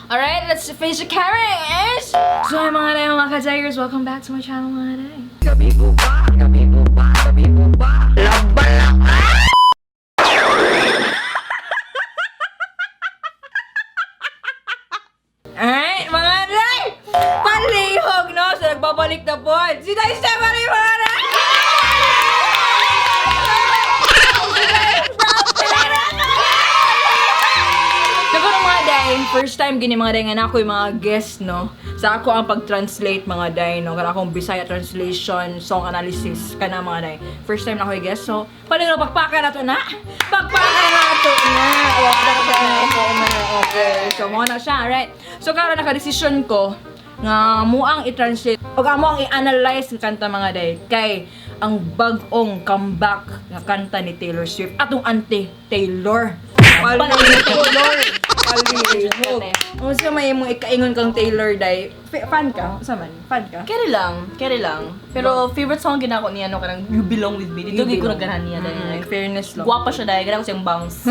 Alright, let's face the cameras! So, hi mga day, mga ka-tigers! Welcome back to my channel, mga day. Gabi po ba? Gabi po ba? Gabi po ba? Laban Alright, mga day! Palihog, no? So, nagbabalik na po. Si Day Stephanie, mga day! Siguro, mga day, first time gini, mga day, nga na ako yung mga guest, no? Sa ako ang pag-translate, mga day, no? Kana akong Bisaya translation, song analysis, kana, mga day. First time na ako yung guest, so, paano na pakpakan na to na? Pakpakan na to na! Okay, so, mo na siya, alright? So, karon naka-decision ko nga mo ang i-translate o amo ang i-analyze ng kanta, mga day, kay ang bag-ong comeback nga kanta ni Taylor Swift, atong ante Taylor. Palihog. Palihog. Unsa may imong ikaingon kang Taylor, day? Fan ka? Unsa man? Fan ka? Carry lang, carry lang. Pero favorite song ginako niya no kanang You Belong With Me. Dito gyud ko naganahan niya dahil. Fairness lang. Guwapa siya dahil, ganang siyang bangs.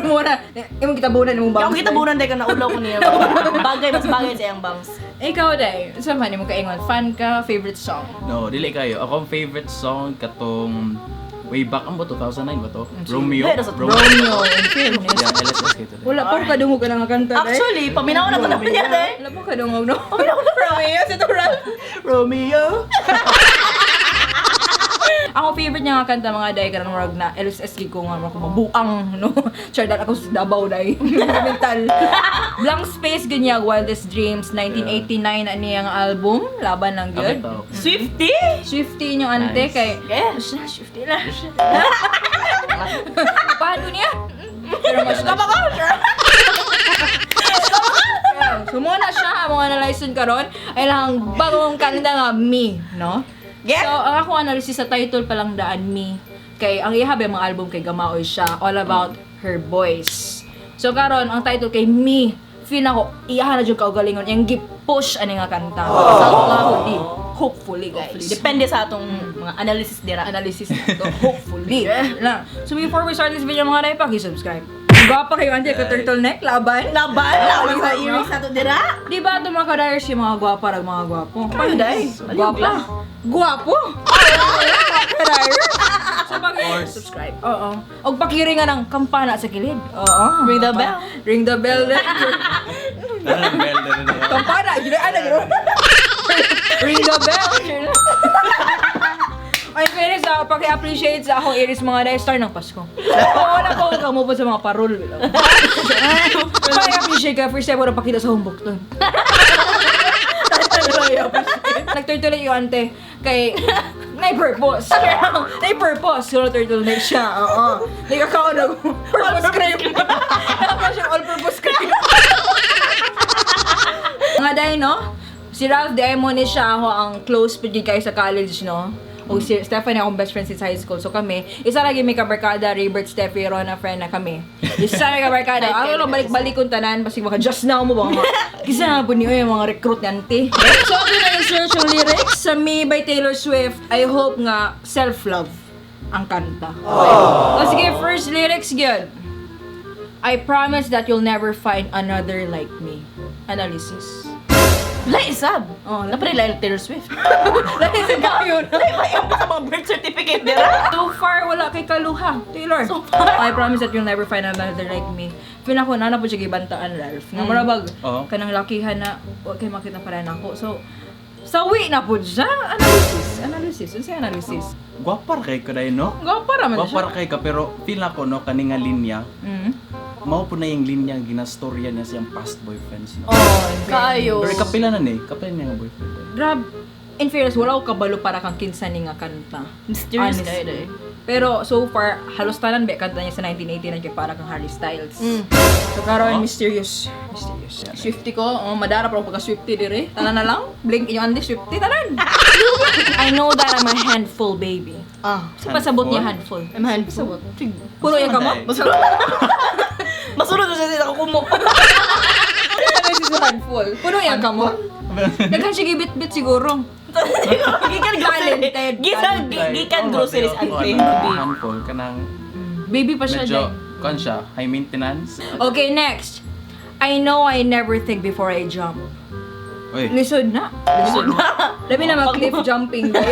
Mo na imong kitabunan imong Kaya bangs. ako kitabunan dahil kana ulaw ko niya. Bagay, mas bagay sa iyang bangs. Ikaw, day, unsa man imong kaingon? Fan ka? Favorite song? No, dili kayo. Akong favorite song katong way back ang ba 2009 ba to? Romeo. Pero sa- Romeo, in fairness. Yeah, LSS kayo to. Wala pa ko kadungog ka nga kanta, day. Actually, paminaw na to na niya dahil. Wala pa kadungog, no? Romeo, si Tural. Romeo. Ako favorite niya nga kanta, mga day, kanang murag na LSS gid ko nga murag ko mabuang, no. Char dal ako sa Davao, day. Mental. Blank Space ganyan, Wildest Dreams 1989 na niya nga album, laban lang Okay gyud. to. Swifty? Swifty inyong ante Nice. kay Yes. Swifty na. Paano niya? Pero mas Kapa ka? So mo na siya among analyze karon ay lang bagong kanta nga Me, no? Yeah. So, ang ako analysis sa title pa lang daan, Me. Kay ang ihabi mga album kay Gamaoy siya, all about her voice. So karon ang title kay Me, feel ako iyahan na jud kaugalingon yang gi-push ani nga kanta. Hopefully, hopefully, guys. Depende sa atong mga analysis dira. Analysis na to. Hopefully. Lang. So before we start this video, mga day, paki-subscribe. Gwapa kayo ante ka turtleneck laban. Laban, laban sa earrings nato dira. Di ba ito mga kadayers yung mga gwapa rag mga gwapo? Kayo, day. Gwapa. Gwapo. Kadayer. So pag subscribe. Oo. Og pakiringan ng kampana sa kilid. Oo. Ring the bell. Ring the bell. Ano bell na rin. Kampana. Gino ano gino. Ring the bell. Ay, finish ako. Paki-appreciate sa akong iris, mga day, star ng Pasko. Oo, wala ko kamo pa sa mga parol. Paki-appreciate ka. First time ko na pakita sa homework to. Nagturtuloy yung ante kay may purpose. May purpose. Yung turtleneck siya. Oo. Nagkakaon ako. Purpose cream. Nakakaon siya all-purpose cream. Mga day, no? Si Ralph Demon ni siya ako ang close pud gid kayo sa college, no? O si Stephanie akong best friend since high school. So kami, isa lagi may kabarkada, Robert, Steffi, Rona, friend na kami. Isa may kabarkada. Ako lang balik-balik kong tanan, basig maka just now mo ba? Mga, kisa na po niyo yung mga recruit ni auntie. So ako na search yung lyrics sa Me by Taylor Swift. I hope nga self-love ang kanta. O sige, first lyrics gyud. I promise that you'll never find another like me. Analysis. Lai isab. Oh, Oh, napre lai Taylor Swift. Lahi sa kayo. Lai ba yung sa mga birth certificate dira? So far, wala kay kaluha. Taylor. So far. I promise that you'll never find another like me. Feel ako, nana po siya gibantaan, Ralph. Nga murabag, Oo. kanang lakihan na, wa kay makita para nako. So, sawi na po siya. Analysis. Analysis. Unsa yung analysis? Gwapa ra kay ka dai, no? Gwapa ra man Gwapa siya. ra kay ka pero feel ako no kani nga linya. Mao po na yung linya ang ginastorya niya sa iyang past boyfriends, no? Oh, in fairness. Kayo. Pero kapila na ni, kapila niya nga boyfriend. Day. Grab. In fairness, wala ko kabalo para kang kinsa ni nga kanta. Mysterious Honestly. kayo day. Pero so far, halos tanan ba kanta niya sa 1989 kay para kang Harry Styles. So karon Oh. mysterious. Mysterious. Swifty ko, oh, madara pa ako pagka Swifty dire. Tanan na lang. Blink inyo andi Swifty tanan. I know that I'm a handful, baby. Ah. Sa pasabot niya handful. I'm handful. Puro yung kamo? Masunod. Masunod na siya sa kumo. Ano si handful? Puno yung kamo? Daghan siya gibit-bit siguro. Gikan grocery. Talented. Gikan gikan groceries ante. ante. Handful kanang Baby pa siya medyo dahil. kon siya, high maintenance. Okay, next. I know I never think before I jump. Oy. Lisod na. Lisod na. Labi na mag-cliff jumping, guys.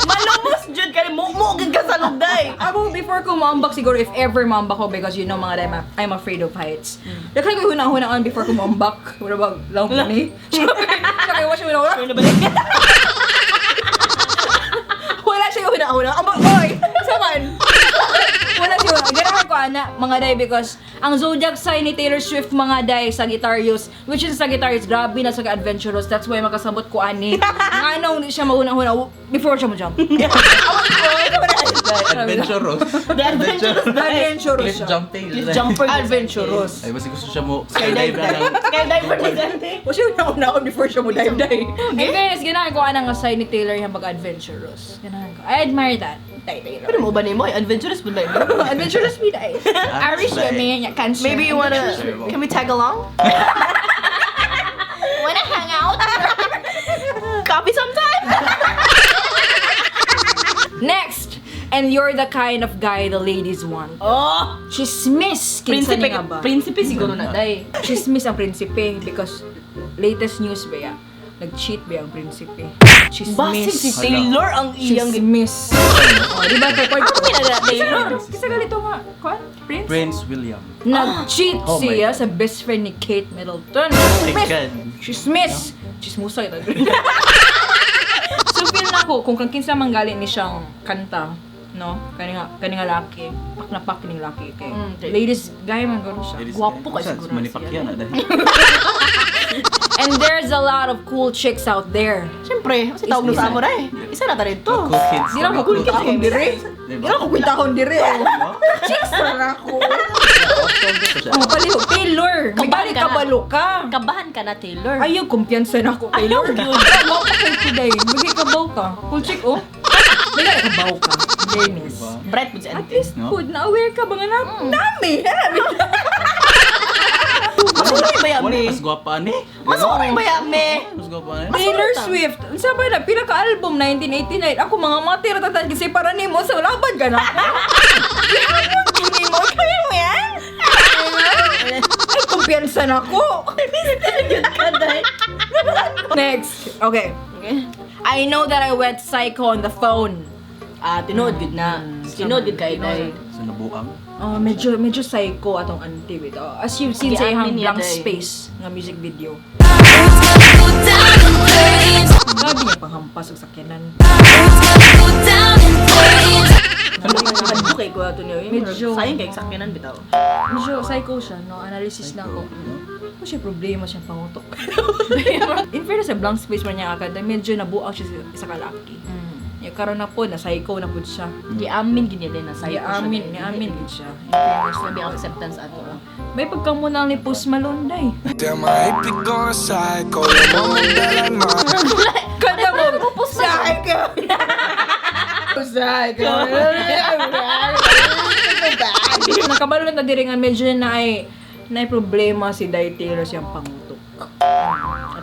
Malumos jud ka mo mo gid ka sa lugday. Ako, before ko maambak siguro, if ever maambak ko, because you know mga dai, I'm afraid of heights. Daghan ko huna-hunaan before ko maambak. Wala ba, lang po ni? Siyempre, wala siya huna-huna. Ano ba? Wala siya huna-huna. Ambak, oy! Saman! Wala siya huna. Ganahan ko, ana, mga day, because ang zodiac sign ni Taylor Swift, mga day, Sagittarius, which is Sagittarius, grabe na sa adventurous. That's why makasabot ko, ani. Nga anong hindi siya mahuna-huna before siya mo-jump. Adventurous. The adventurous. Adventurous Cliff siya. jumping. Cliff jumper. Adventurous. Ay, basta gusto siya mo skydive na lang. Skydiver ni Dante. Wala siya huna-hunaon before siya mo dive dive. In fairness, ganahan ko anang nga sign ni Taylor yung pag-adventurous. Ganahan ko. I admire that. Tay Taylor. Pero mo ba nimo? Adventurous pud ba? Adventurous me dai. Irish kami, cancer. Maybe you wanna Can we tag along? Wanna hang out? Coffee sometime? Next! And you're the kind of guy the ladies want. Oh, Chismis! Kinsa prinsipe ni nga ba? prinsipe siguro na day. Chismis ang prinsipe because latest news ba ya? Nag-cheat ba ang prinsipe? Chismis. Basig si Taylor ang iyang Chismis. Oh, di ba? Ano pinagala Taylor? Kisa ganito nga. Kwan? Prince? Prince William. Nag-cheat Oh my siya God. sa best friend ni Kate Middleton. My Chismis! God. Chismis! Chismusa ito. So feel na ko kung kang kinsa man gali ni siyang kanta, no? Kani nga laki, pak na pak ning laki kay. Okay. Ladies guy man guro siya. Ladies, Gwapo kay Sa- siguro Manny siya. Pacquiao na dahil. And there's a lot of cool chicks out there. Siyempre, kasi tawag mo sa amo ra eh. Isa na ta rito. Cool kids. Di lang ko Cool kids. kwintahon dire. Diba? Di lang ko kwintahon dire. oh. Chicks ra ako. Oh, palihog Taylor. May Kabahan balik ka na. kabalo ka. Kabahan ka na, Taylor. Ayaw, kumpiyansa na ako, Taylor. Ayaw, yun. Ayaw, pa kay today. Magikabaw ka. Cool chick, oh. Magikabaw ka. Fairness. Diba? Bright po si At ante. least, No? food, na-aware ka ba nga na? Nami! Masuray ba Wala yami? mas gwapa ni. Masuray ba yami? Mas gwapa ni. Taylor Swift. Unsa ba na? Pila ka album 1989. Ako mga matira tatan kasi para nimo sa laban ka na. Gihamon nimo. Kaya mo yan? Ay, kumpiyansa na ako. Ka, day. Next. Okay. Okay. I know that I went psycho on the phone. Ah, tinuod gud na. Tinuod gud kay day. Sa nabuang. Oh, medyo medyo psycho atong auntie bitaw. As you've seen sa Giamin iyang niya, Blank day. Space nga music video. Grabe niya panghampas og sakyanan. Nakadto kay ko ato niyo. Medyo- Sayang kay sakyanan bitaw. Medyo psycho siya, no? Analysis na ako. Ano siya problema siyang pangutok? In fairness, sa Blank Space man niya akad, medyo nabuang siya sa isa ka laki. Ya, karon na po, na psycho na po siya. Giamin gid niya din na psycho siya. Giamin, day. giamin gid siya. In fairness, Grabe ang acceptance ato. May pagkamunang ni Post Malone, day. Damn, I hate to go psycho. The moment that I'm Kanta mo, psycho! Psycho! Nakabalo na diri nga medyo na ay na problema si Dai Taylor siyang pangutok.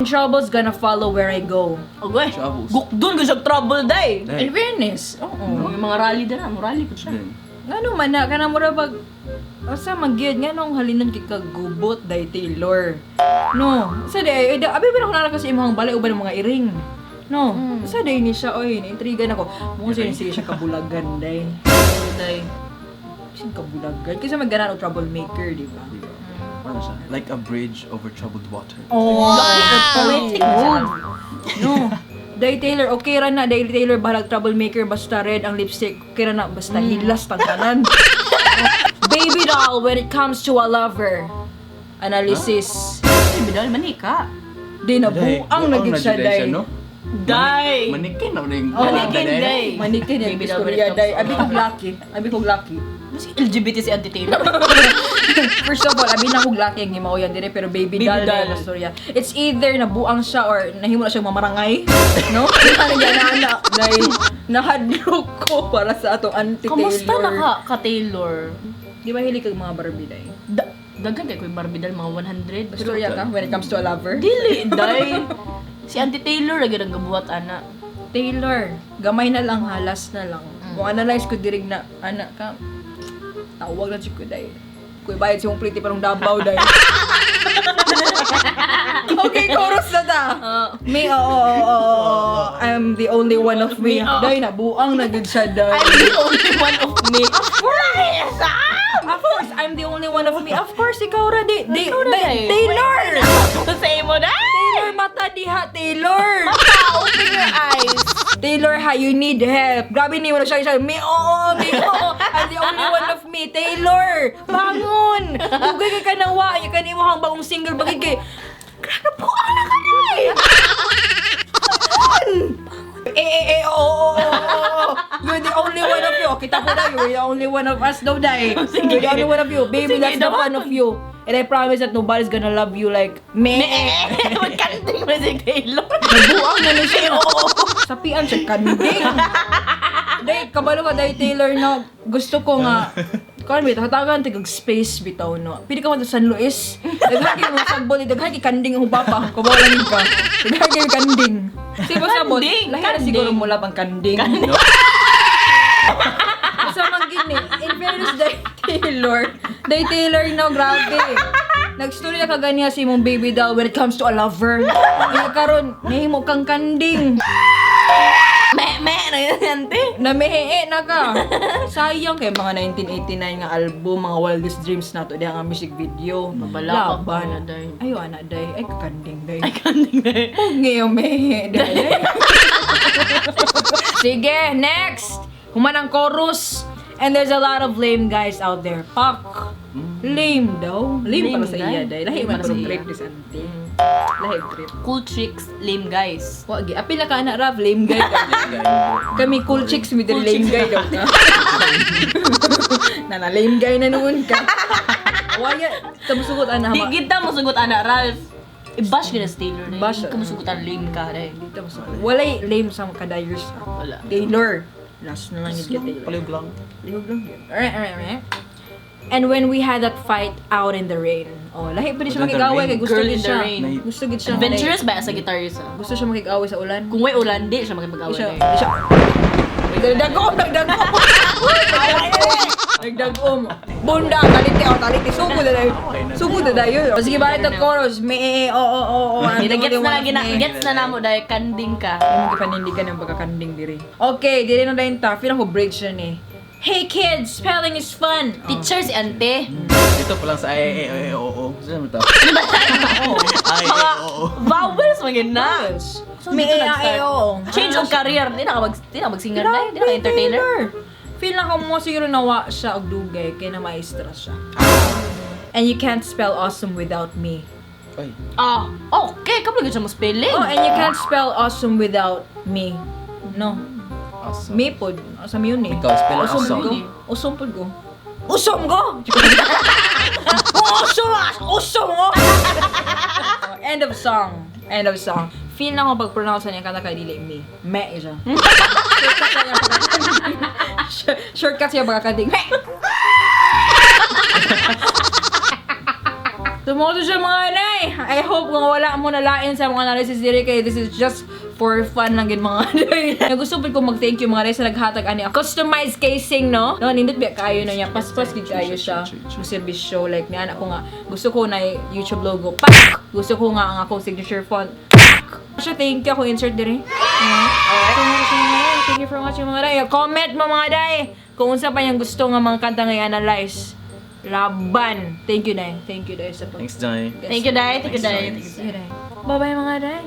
Trouble's gonna follow where I go. Ogoy. Troubles. Gukdon gud siya trouble day. In Dahil. fairness, oo. Yung mga rally dira, mo rally pud siya. Then, Ngano man na, kana mura pag asa magyud nganong halinon kay kagubot Dai Taylor. No, sa day, eh, abi ba na ko nara kasi imong balay uban ng mga iring. No, sa day ni siya oy, naintriga na ko. Mo siya sige siya kabulagan day. Day. Siyang kabulagan kasi magganan og troublemaker, di ba? di ba? Ano siya? Like a bridge over troubled water. Oh, Poetic na siya. No. Dai Taylor, okay ra na. Dai Taylor, bahalag troublemaker, basta red ang lipstick. Okay ra na, basta hilas tang tanan. Baby doll, when it comes to a lover. Analysis. Ay, bidal manika. Di na Day, buang na gid siya, jud day. no? Day. Manikin na rin. Oh, Manikin, day. Manikin yung Baby doll when it istorya, comes day. to Abi kog lucky. Abi kog lucky. Mas LGBT si Auntie Taylor. First of all, abi na kog lucky ang himaoyan dire pero baby, Baby doll, doll. na istorya. It's either nabuang siya or nahimo na siya mamarangay, no? Ano yan na day nahadlok ko para sa atong auntie Kamusta Taylor. na ka, ka Taylor? Di ba hilig kag mga Barbie day? Daghan kay ko'y Barbie doll, mga 100. Pero Istorya ka when it comes to a lover? dili, day. Si Auntie Taylor lagi ang gabuhat ana. Taylor, gamay na lang, halas na lang. Kung analyze ko dirig na, ana ka, tawag na si Kuday. Kuy bayad si mong pliti parang Davao dai. Okay, chorus na ta. Me, oo, oo, oo, oo. I'm the only one of me. Me, oo. Day na, buang na gud siya, day. I'm the only one of me. Of course! Of course, I'm the only one of me. Of course, ikaw ra, di, Ikaw ra, di, day. Taylor! Sa imo na. Taylor, mata diha, Taylor! Mata, open your eyes. Taylor ha, you need help. Grabe ni mo na siya, siya, me, oo, me, oo. I'm the only one of me. Taylor, bangon! Dugay kay kanawa, yung kanimo hang bagong single, bagay kay, grabe po, na ka na eh! Bangon! Eh, eh, eh, oo, oo, oo, oo. You're the only one of you. Kita ko na, you're the only one of us daw, day. You're the only one of you. Baby, Sige, that's the fun of you. And I promise that nobody's gonna love you like me. Eh, magkanting mo si Taylor. Nabuang na na siya. Sapian siya, kanding. Day, kabalo ka, Day Taylor, no? Gusto ko nga, kuan bitaw, hatagan tigag space bitaw, no? Pili ka mo sa San Luis. Daghan kay mga sagbol, daghan kay kanding ang papa. Kabalo lang ka. Daghan kay kanding. Sige ba sabot? Kanding, Lahi na kanding. siguro mula pang kanding. No? Sa man gini, in fairness, Day Taylor, Day Taylor, no, grabe. Nagstory na kaganiya si imong baby doll when it comes to a lover. Kaya karon, nahimo kang kanding. Me, me, na yun yan, te. Namehee na ka. Sayang kay mga 1989 nga album, mga Wildest Dreams na to, diha nga music video. Mabala ka Laban. na, day. Ayo ana day, ay kakanding day. Ay, kanding na eh. Huwag ngayong mehe day. Sige, next. Human ang chorus. And there's a lot of lame guys out there. Pak. Lame daw. Lame, Lame para sa iya day. day. Lahi Lame man para sa pero iya. trip ni Santi. Lahi trip. Cool chicks, lame guys. Wa gi apil na ka ana Rav, lame guy ka. Kami cool chicks with the Cool lame chicks. guy daw ka. Nana lame guy na noon ka. Waya tamusugot ana Di hama. kita mo sugot ana Ralph. I-bash ka na si Taylor. Day. Bash. Di ka mo sugutan lame ka day. Di tamusugot. Walay lame sa kadayers. Wala. Taylor. Last na lang yun kay Taylor. Palihog lang. Lihog lang yun. Alright, alright, alright. And when we had that fight out in the rain. Oh, lahi pa din siya Out in the makig-away rain. kay gusto Girl gid in the siya. rain. Gusto gid siya. Adventurous ba sa guitarist? Ah? Gusto siya makig-away sa ulan. Kung may ulan, di siya makipag-away. Siya, day. siya. Nagdagom, nagdagom. Nagdagom. Bunda, taliti, oh, taliti. Sugo na dayo. Sugo na dayo. Sige, balik ang chorus. Me, oo, oo, oo. I'm the Gets only na one lang, of gina, me. gets na namo dahil kanding ka. Ay, panindigan ng pagkakanding diri. Okay, diri na dayon ta. Feel ko bridge na ni. Hey kids, spelling is fun. Oh. Teacher si ante. Dito pa lang sa ay, ay, ay, oo, oo. Saan mo to? Ay, ay, oo, oo. Vowels man gid na. Vowels. So, May dito A, nag-start. I, O. Change of career. Di na ka mag-singer na. Di na ka entertainer. Feel na ko mo siguro nawa siya og dugay kay na maestra siya. And you can't spell awesome without me. Ay. Ah, okay. Kapag siya mo spelling. Oh, and you can't spell awesome without me. No. Awesome. Me pod. Awesome yun eh. Ikaw, spell Awesome awesome. ko. Awesome pod ko. Awesome ko! Awesome! Awesome ko! End of song. End of song. Feel na ko pag-pronounce niya kanta kay dili me. Me siya. Shortcut siya pagkakating. Shortcut siya pagkakating. Me! Tumoto siya mga anay! I hope kung wala mo nalain sa mga analysis diri kay this is just for fun lang gid mga anay. Gusto pud ko mag-thank you mga anay sa naghatag ani. Customized casing no? No, nindot biya kaayo na niya. Paspas gid kaayo siya. Mo serbisyo like ni anak ko nga gusto ko na YouTube logo. Pak! Gusto ko nga ang akong signature font. Pak! Siya, thank you ako insert diri. Alright. Thank you for watching mga day. Comment mo mga day kung unsa pa yung gusto nga mga kanta nga i-analyze. Laban. Thank you, Day. Thank you, Day, sa pag Thanks, Johnny. Thank you, Dai. Thank you, Dai. Thanks, Thank you, Day. Bye-bye, mga Day.